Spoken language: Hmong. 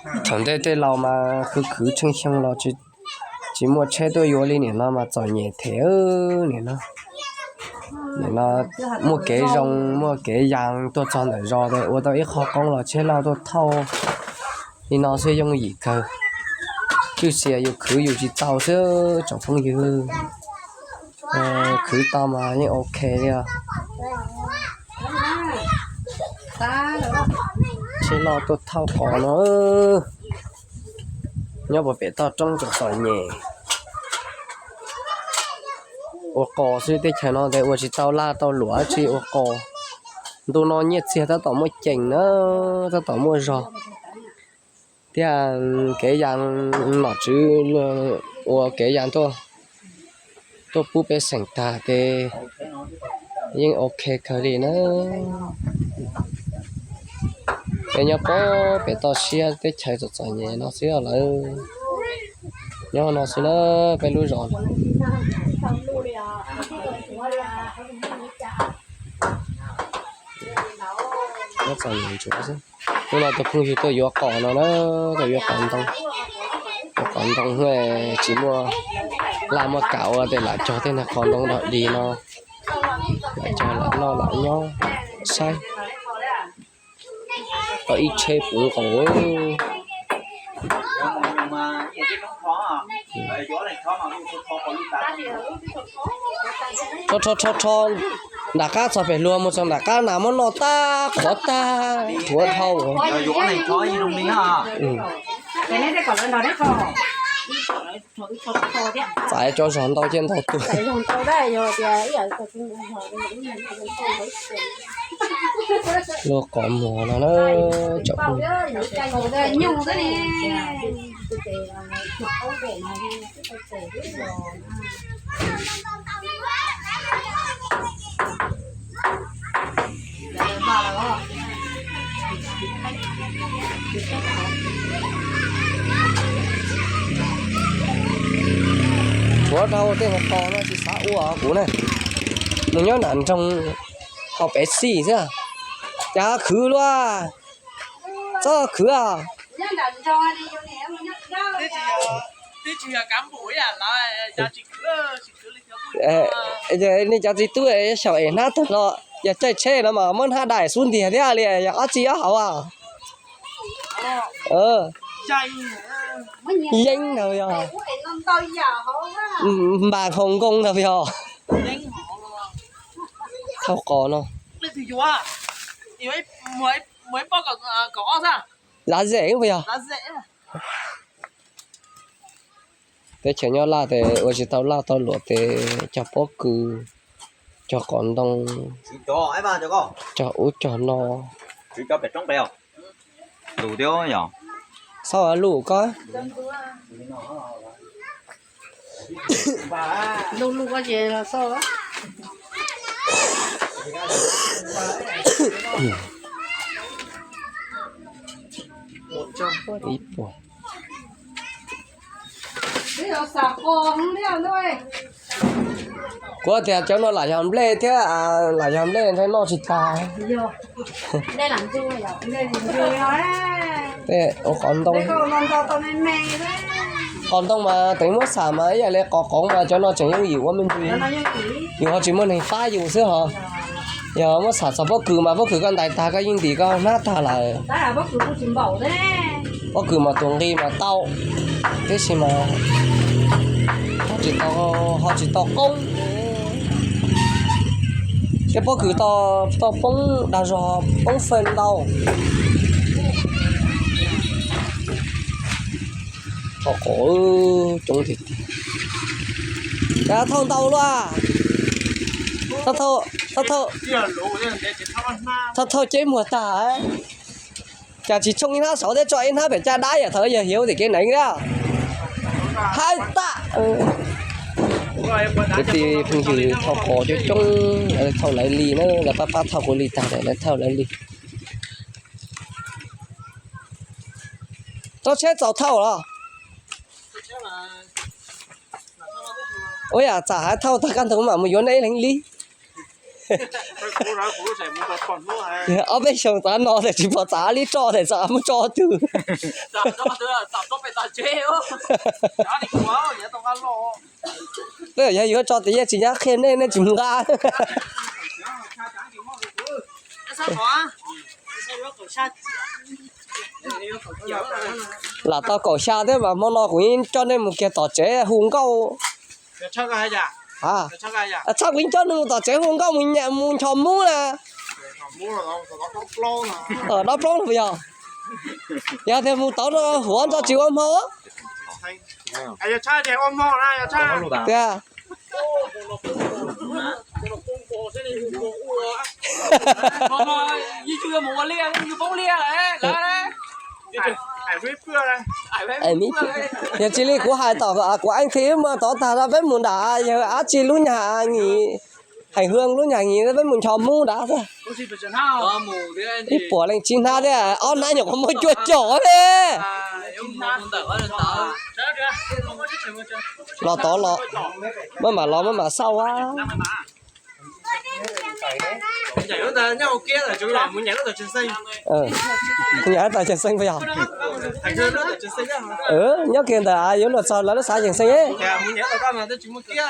Thaum ntej tej laus mas khwv khwv tsheej xyoo los tsis muaj tsheb tuaj yuav li, nim no mas txom nyem thiab. Nim no, nim no muaj kev zoo muaj kev yas tuaj txog ntawm zos ua tau ib qho qoob los tsheb loj tuaj thauj li no xwb yooj yim kawg. Tsuj xias yus khwv yus tsis tau xwb tsoom phooj ywg. Khwv tau mas yeej ok li os. Tsheb loj tuaj thauj qos no. Nyob puag pem toj roob tseem txom nyem. Ua qos xwb, teb chaws no tes ua tsis tau laj tau luam dab tsi, ua qos. Ntu no nyiaj txiag tab tom muaj ceem na, tab tom muaj zog. Thiab kev yas, nom tswv ua kev yas tuaj pub pej xeem tag ces yeej ok kawg li na. Peb nyob puag pem toj siab teb chaws txom txom nyem no xwb, lawv nyob no xwb na, peb lub zos. Nyob txom nyem ntsuav xwb. Hnub no tus phooj ywg tuaj yuav qos no na, tuaj yuav qos ntoo. Yuav qos ntoo, tsis muaj laj muaj kam ua tes lam cog tej niag qos ntoo dog dig no, lam cog lam noj lam nyob saib. Tau ib tsheb puv nkaus. Rho rho rho rho, nram qab txog pem hluas mus txog nram qab nas muab noj tag qhuav tag qhuav dhau. Txais cov zog ntau thiab ntau tuaj. Luaj qos muag no na, tsoom phooj. Tshuav rau tej qos no tsis xav ua kuv na. Mus nyob nram nroog haus pepsi xwb. Cas khwv luaj, txhob khwv os. Nej cov txiv tub xyaum es hnab tag los yog caij tsheb no mas muab hnab dai xub ntiag thiab li, yog ob txij ob hauv. Yeeb ntawd yog npas Hoo Nkoo ntawd yog. Thauj qos no. Lav zem puas yog? Teb chaws nyob laj tes ua tsis tau laj tau luam tes cog pob kws, cog qos ntoo, cog ub cog no. Xauj lus koj. Ib puas. Kuv tias cov no lam yog nplej thiab, lam yog nplej ntshai noj tsis tag. Qos ntoo, qos ntoo mas teev muab xam mas ib yam li qos qoov mas cov no tseem yooj yim ua me ntsis. Yus ho tsis muaj neeg pab yus xwb ho. Yog muab xam txog pob kws mas pob kws koj ntais tag koj yeej ntim koj hnab tag lawm. Pob kws mas tus nqi mas tau, tiam sis mas ho tsis tau, ho tsis tau qoob. Tej pob kws tau poob dag zog poob fawj ntau. Thauj qos coob tiag tiag. Cas thauj ntau luaj. Thauj thauj, thauj thauj ceb muag tag. Cas tsis tshooj ib hnab saud thiab tso ib hnab pem caj dab yam thaum yog hiav tim kev neev thiab. Haib tag. Kwv tij phooj ywg thauj qos coob coob, thauj lawv li na, lawv pab pab thauj kuv li tag lawm, lawv thauj lawv li. Tsob tsheb txaus thauj los? Ua yam txawm hais thauj tag kaj ntug mam mus yuav nej ib leeg li. Ob peb xyoos tav no tes tsis pom txav li tso tes txav muab tso twg. Twb yog yuav tso tes yeej tsis nyob qhia nej, nej tsis mus nqa. Lam tau kaum xya thiab mas hmo no kuv yeej coj nej mus kiag tom tsev hu nkauj. Tshaj kuv yeej coj nej mus tom tsev hu nkauj mus nchos mub na. Dob plaub no puas yog? Yog tias mus tod no huav nto tsis ua hmo. Tiag. Yog tsis li kuv hais tom kuv eej thiab mas tod tag peb mus nram yawg dab tsi lub nyag Nyim, Heem Hwm lub nyag Nyim peb mus nchos mub nrad. Ib puas leej tsis hnab thiab ob hnab nyuam qhuav muaj cuaj caum ne. Los tod los, maj mam los maj mam xauj a. Nyob tas Ceem Xeeb puas yog? Nyob kiag ntawm yuav luag txog lawv lub xav Ceem Xeeb.